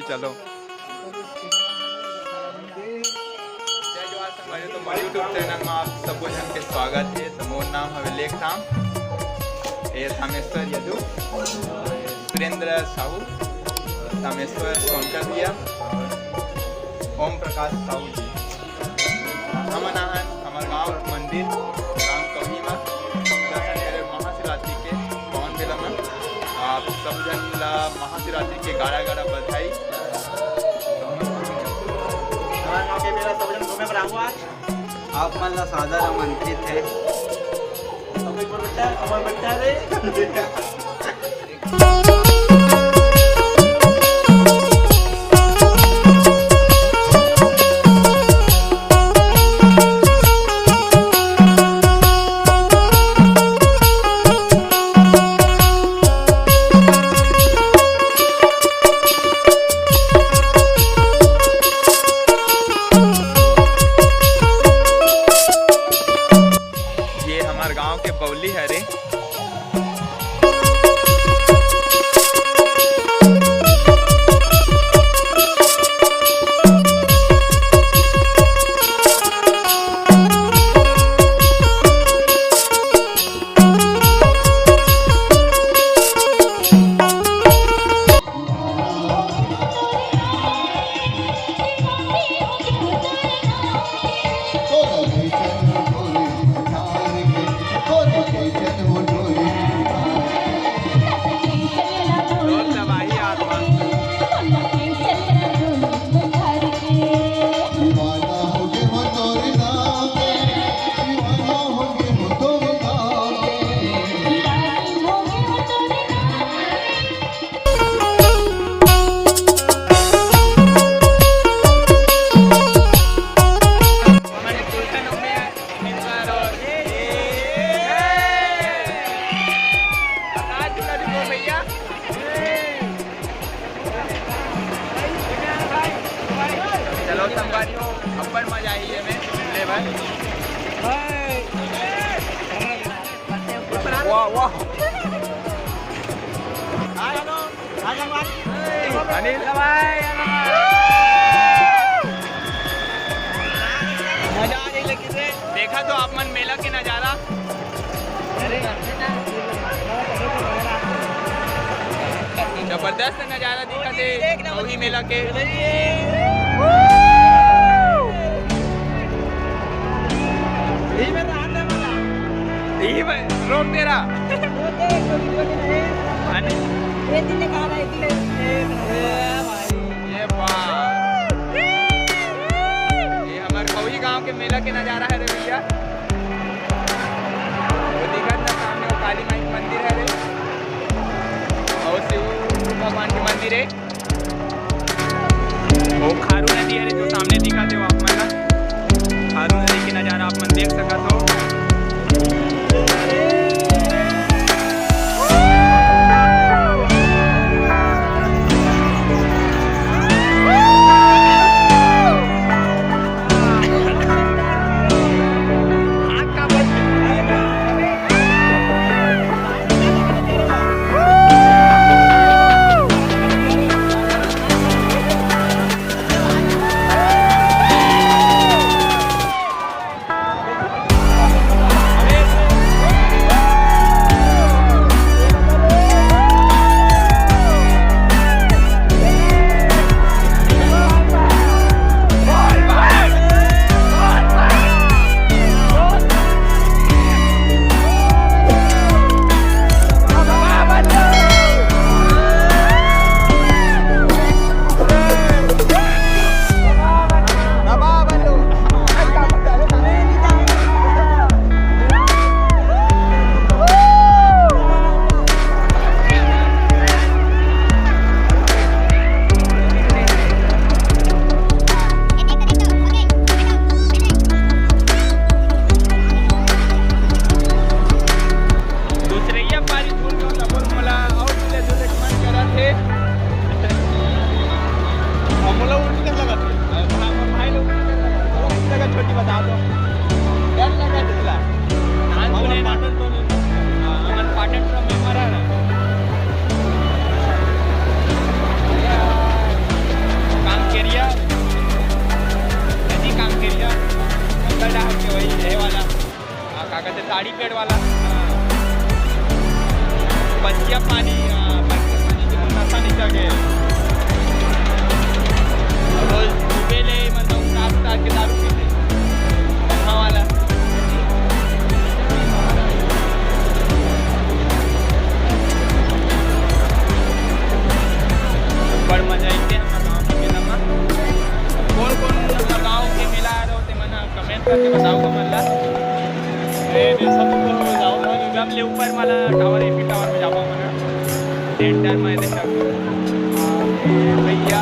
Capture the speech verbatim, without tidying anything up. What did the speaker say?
चलो। जय जोहार संगवारी, तो मोर YouTube चैनल में आप सबो झन के स्वागत हे। तो मोर नाम हवे लेखराम, ए थामेश्वर यदु, सुरेंद्र साहू, थामेश्वर सोनकतिया, ओम प्रकाश साहू जी। हमन आहन हमर गांव मंदिर राम कवही म दर्शन करे महाशिवरात्रि के पावन बेला म। आप सब झन ला महाशिवरात्रि के गाड़ा गाड़ा बधाई। हमर गांव के मेला सब झन घूमे बर आहू आज। आप मन ला सादर आमंत्रित हे। सब एक बार बेटा, हमर बेटा रे। ये हमर गांव के बौली हरे। चलो संगवारी हो, अब्बड़ मजा आही एमे ले भाई। वाह, वाह। अनिल। मजा आ गई लेकिन रे। देखा तो आप मन मेला के नजारा। जबरदस्त नजारा दिखत हे कौही मेला के। यही में रहने वाला। यही में रोक दे रहा। अनिल। ये वाह। ये हमर कौही गांव के मेला के नजारा हरे भैया। वो दिखत ना सामने वो काली माई के मंदिर हरे और शिव भगवान के मंदिर हे। वो खारू नदी हरे जो सामने दिखत हे वो आप मन ला। खारू नदी के नजारा आप मन देख सकत हो। बताऊंगा मतलब, मैं सब ऊपर में जाऊंगा, जब ले ऊपर वाला टावर, एफिल टावर में जाऊंगा मैं। सेंटर में देखा, भैया,